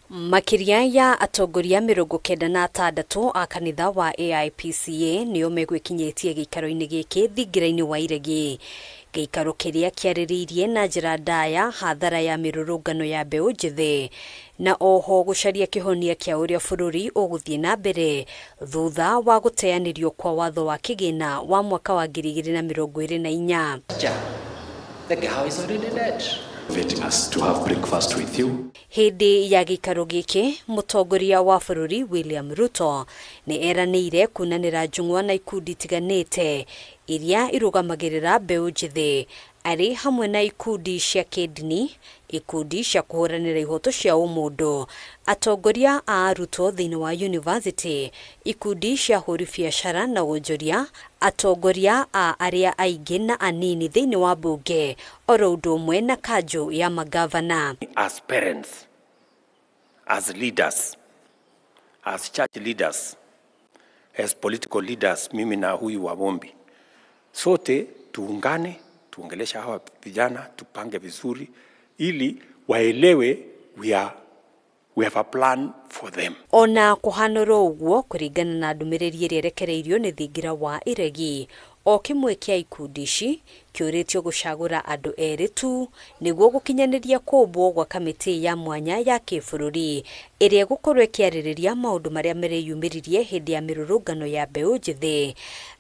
Makĩria ya atongoria 96 a kanitha wa AIPCA nĩo megwĩkinyĩtie gĩikaro-inĩ gĩkĩ thingira-inĩ wa Iregi. Gĩikaro kĩrĩa kĩarĩrĩirie na njĩra ndaya hathara ya mĩrũrũngano ya mbeũ njĩthĩ na oho gũcaria kĩhonia kĩa ũrĩa bũrũri ũgũthiĩ na mbere thutha wa gũteanĩrio kwa watho wa kĩgĩna wa mwaka wa 2024. The cow is already dead. Inviting us to have breakfast with you. Hĩndĩ ya gĩikaro gĩkĩ, mũtongoria wa bũrũri William Ruto nĩ eranĩire kunanĩra njũng'wa na ikundi itiganĩte iria irũgamagĩrĩra mbeũ njĩthĩ arĩ hamwe na ikundi cia kĩndini, ikundi cia kũhũranĩra ihoto cia ũmũndũ, atongoria a arutwo thĩinĩ wa university, ikundi cia hũri biacara na wonjoria, atongoria a arĩa aingĩ na anini thĩinĩ wa bunge, oro ũndũ ũmwe na kanjũ ya magavana. As parents, as leaders, as church leaders, as political leaders, mimi na huyu wa Bombi, sote tuungane, tuongelesha hawa vijana, tupange vizuri ili waelewe we have a plan for them. Ona kuhanoro ũguo kũringana na ndũmĩrĩri ĩrĩa ĩrekereirio nĩ thingira wa Iregi, o kĩmwe kĩa ikundi ici kĩũrĩtio gũcagũra andũ erĩ tu nĩguo gũkinyanĩria kũmbwo gwa kamĩtĩ ya mwanya ya kĩbũrũri ĩrĩa ĩgũkorwo ĩkĩarĩrĩria maũndũ marĩa mareyumĩririe hĩndĩ ya mĩrũrũngano ya mbeũ njĩthĩ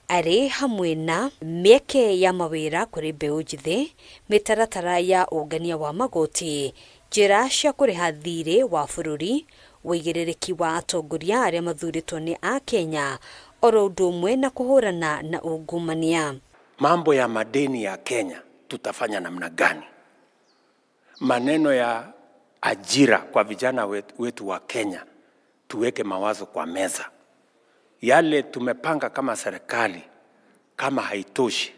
arĩ hamwe na mĩeke ya mawĩra kũrĩ mbeũ njĩthĩ, mĩtaratara ya ũngania wa magoti, njĩra cia kũrĩha thirĩ wa bũrũri, ũigĩrĩrĩki wa atongoria arĩa mathurĩtwo nĩ Akenya, oro ũndũ ũmwe na kũhũrana na ungumania. Mambo ya madeni ya Kenya tutafanya namna gani? Maneno ya ajira kwa vijana wetu wa Kenya, tuweke mawazo kwa meza. Yale tumepanga kama serikali, kama haitoshi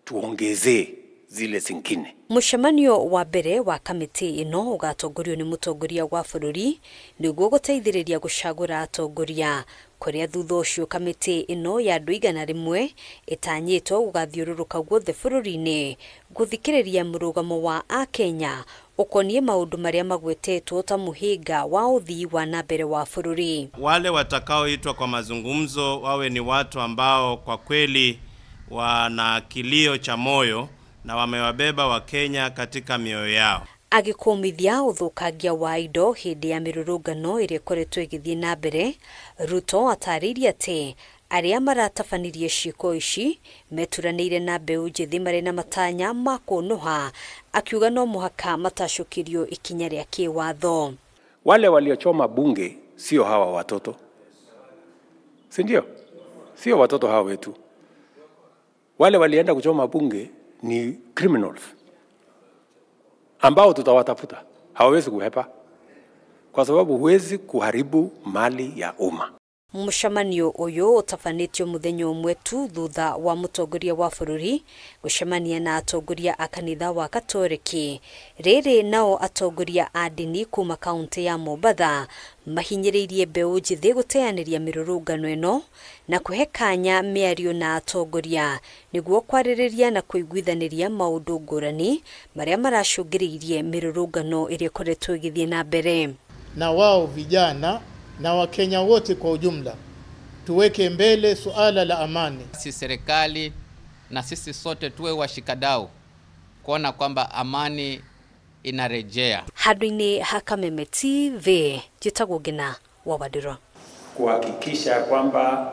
tuongezee zile zingine. Mũcemanio wa mbere wa kamĩtĩ ĩno ũgatongorio nĩ mũtongoria wa bũrũri nĩguo gũteithĩrĩria gũcagũra atongoria, kũrĩa thutha ũcio kamĩtĩ ĩno ya andũ 100 ĩtanyĩtwo gũgathiũrũrũka guothe bũrũri-inĩ gũthikĩrĩria mũrũgamo wa Akenya ũkoniĩ maũndũ marĩa magwetetwo ta mũhĩnga wa ũthii wa na mbere wa bũrũri. Wale watakaoitwa kwa mazungumzo wawe ni watu ambao kwa kweli wana kilio cha moyo na wamewabeba Wakenya katika mioyo yao. Agĩkũmithia ũthũkangia wa indo hĩndĩ ya mĩrũrũngano ĩrĩa ĩkoretwo ĩgĩthiĩ na mbere, Ruto atarĩirie atĩ arĩa maratabanirie ciĩko ici meturanĩire na mbeũ njĩthĩ marĩ na matanya ma kũnũha, akiuga no mũhaka matacũkĩrio ikinya rĩa kĩwatho. Wale waliochoma bunge sio hawa watoto, si ndio? Sio watoto hawa wetu. Wale walienda kuchoma bunge ni criminals ambao tutawatafuta. Hawawezi kuhepa kwa sababu huwezi kuharibu mali ya umma. Mũcemanio ũyũ ũtabanĩtio mũthenya ũmwe tu thutha wa mũtongoria wa bũrũri gũcemania na atongoria a kanitha wa Katoliki. Rĩrĩ nao atongoria a ndini kuma kaunti ya Mombatha mahinyĩrĩirie mbeũ njĩthĩ gũteanĩria mĩrũrũngano ĩno na kũhe kanya mĩario na atongoria nĩguo kwarĩrĩria na kũiguithanĩria maũndũ ngũrani marĩa maracũngĩrĩirie mĩrũrũngano ĩrĩa ĩkoretwo ĩgĩthiĩ na mbere. Na wao vijana na Wakenya wote kwa ujumla tuweke mbele suala la amani. Sisi serikali na sisi sote tuwe washikadau kuona kwamba amani inarejea. Handũ-inĩ ha Kameme TV, njĩtagwo Ngina wa Wandĩrwa. Kuhakikisha kwamba